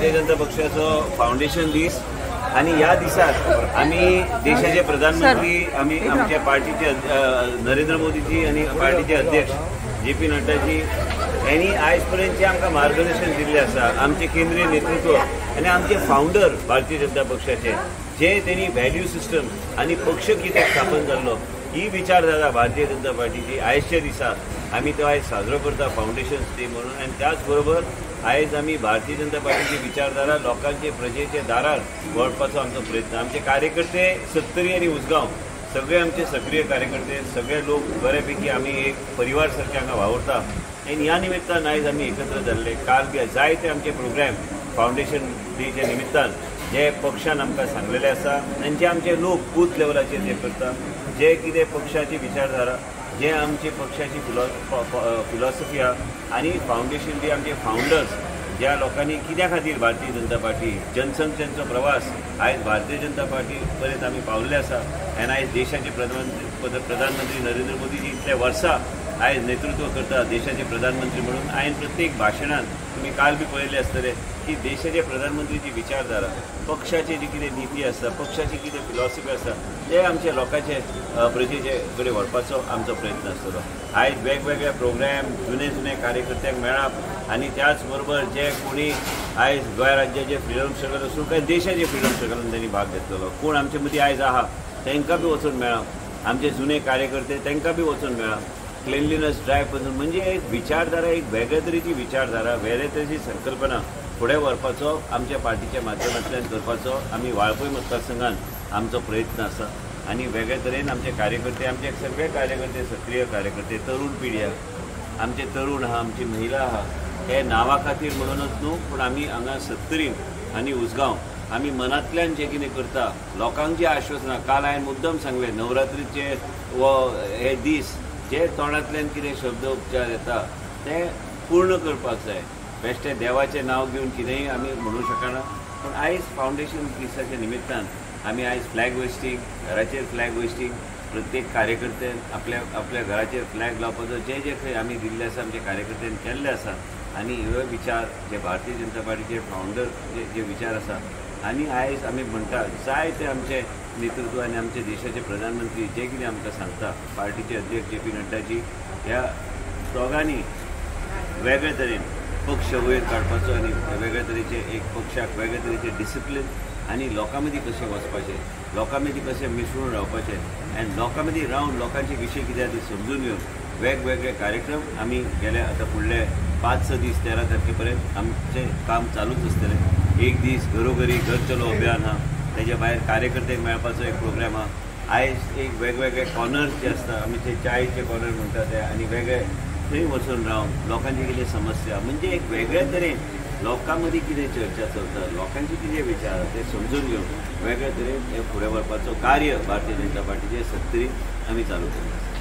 भारतीय जनता पक्षाचो फाउंडेशन दीस आनी ह्या दिसाक आमी देशाचे प्रधानमंत्री, आमी आमच्या पार्टीचे नरेंद्र मोदीजी आनी पार्टीचे अध्यक्ष जे पी नड्डाजी यांनी आयज पर्यंत जे आमकां मार्गदर्शन दिल्लें आसा, आमचे केंद्रीय नेतृत्व आनी आमचे फाउंडर भारतीय जनता पक्षाचे जे तेणी व्हॅल्यू सिस्टम आनी पक्ष कितें स्थापन जाल्लो ही विचारधारा भारतीय जनता पार्टीची आयजच्या दिसा आमी तो आयज साजरो करता फाउंडेशन डे म्हणून. आनी त्याच बरोबर आयज आमी भारतीय जनता पार्टीची विचारधारा लोकांचे प्रजेचे दारार व्हरपाचो आमचो प्रयत्न. आमचे कार्यकर्ते सत्तरी आनी उसगांव सगळे आमचे सक्रीय कार्यकर्ते, सगळे लोक बऱ्यापैकी आमी एक परिवार सारखे हांगा वावुरता आनी ह्या निमित्तान आयज आमी एकत्र जाल्ले. काल बी जायते आमचे प्रोग्राम फाउंडेशन डेच्या निमित्तान जे पक्षान आमकां सांगलेले आसा आनी जे आमचे लोक बूथ लेवलाचेर जे करता, जे कितें पक्षाची विचारधारा, जे आमचे पक्षाची फिलॉसफी आहा आनी फाउंडेशन डे आमचे फाउंडर्स ज्या लोकांनी कित्या खातीर भारतीय जनता पार्टी जनसंख्यांचो प्रवास आयज भारतीय जनता पार्टी पर्यंत आमी पावल्ले आसा आनी आयज देशाचे प्रधानमंत्री नरेंद्र मोदीजी इतले वर्सां आयज नेतृत्व करता देशाचे प्रधानमंत्री म्हणून. हांवें प्रत्येक भाशणान तुमी काल बी पळयलें आसतलें की देशाचे प्रधानमंत्रीची विचारधारा, पक्षाची जी कितें नीती आसा, पक्षाची कितें फिलॉसफी आसा ते आमच्या लोकांचे प्रजेचे कडेन व्हरपाचो आमचो प्रयत्न आसतलो. आयज वेगवेगळे प्रोग्राम जुने जुने कार्यकर्त्यांक मेळप आनी त्याच बरोबर जे कोणी आयज गोंय राज्याचे फ्रिडम स्ट्रगल आसूं काय देशाचे फ्रिडम स्ट्रगलान तेणी भाग घेतलेलो कोण आमचे मदीं आयज आहा तांकां बी वचून मेळप, आमचे जुने कार्यकर्ते तांकां बी वचून मेळप, क्लिनलीनस ड्रायव्ह पासून म्हणजे एक विचारधारा, एक वेगळे तरेची विचारधारा, वेगळे तरेची संकल्पना फुडें व्हरपाचो आमच्या पार्टीच्या माध्यमांतल्यान करपाचो आमी वाळपय मतदारसंघान आमचो प्रयत्न आसा. आनी वेगळे तरेन आमचे कार्यकर्ते, आमचे सगळे कार्यकर्ते सक्रीय कार्यकर्ते, तरुण पिढी आहा, आमचे तरुण आहा, आमची महिला आहा, हे नांवा खातीर म्हणूनच न्हू पूण आमी हांगा सत्तरी आनी उसगांव आमी मनांतल्यान जें कितें करता लोकांक जी आश्वासनां, काल हांवें मुद्दम सांगलें नवरात्रीचे वो हे दीस जे तोंडांतल्यान कितें शब्द उपचार येता ते पूर्ण करपाक जाय. बेश्टें देवाचें नांव घेवन कितेंय आमी म्हणूं शकना पूण आयज फाउंडेशन दिसाच्या निमित्तान आमी आयज फ्लॅग होइस्टींग, घराचेर फ्लॅग होइस्टींग, प्रत्येक कार्यकर्त्यान आपल्या आपल्या घराचेर फ्लॅग लावपाचो जे जे खंय आमी दिल्ले आसा आमच्या कार्यकर्त्यान केल्ले आसा आनी हे विचार जे भारतीय जनता पार्टीचे फाउंडर जे विचार आसा आनी आयज आमी म्हणटा जायते आमचे नेतृत्व आनी आमचे देशाचे प्रधानमंत्री जे कितें आमकां सांगता, पार्टीचे अध्यक्ष जे पी नड्डाजी, ह्या दोगांनी वेगळे तरेन पक्ष वयर काडपाचो आनी वेगळे तरेचे एक पक्षाक वेगळे तरेचे डिसिप्लीन आनी लोकां मदीं कशें वचपाचें, लोकां मदीं कशें मिसळून रावपाचें आनी लोकां मदीं रावन लोकांचे विशय कितें आसा ते समजून घेवन वेगवेगळे कार्यक्रम आमी गेले आतां फुडले 5-6 दीस 13 तारखे पर्यंत आमचें काम चालूच आसतलें. एक दीस घरोघरी घर चलो अभियान आहा, तेज्या भायर कार्यकर्त्यांक मेळपाचो एक प्रोग्राम आहा. आयज एक वेगवेगळे कॉर्नर्स जे आसता आमी ते चायचे कॉर्नर म्हणटा ते आनी वेगळे थंय वचून रावन लोकांची कितें समस्या म्हणजे एक वेगळे तरेन लोकां मदीं कितें चर्चा चलता, लोकांचे कितें विचार ते समजून घेवन वेगळे तरेन हे फुडें व्हरपाचो कार्य भारतीय जनता पार्टीचे सत्तरी आमी चालू केल्लें आसा.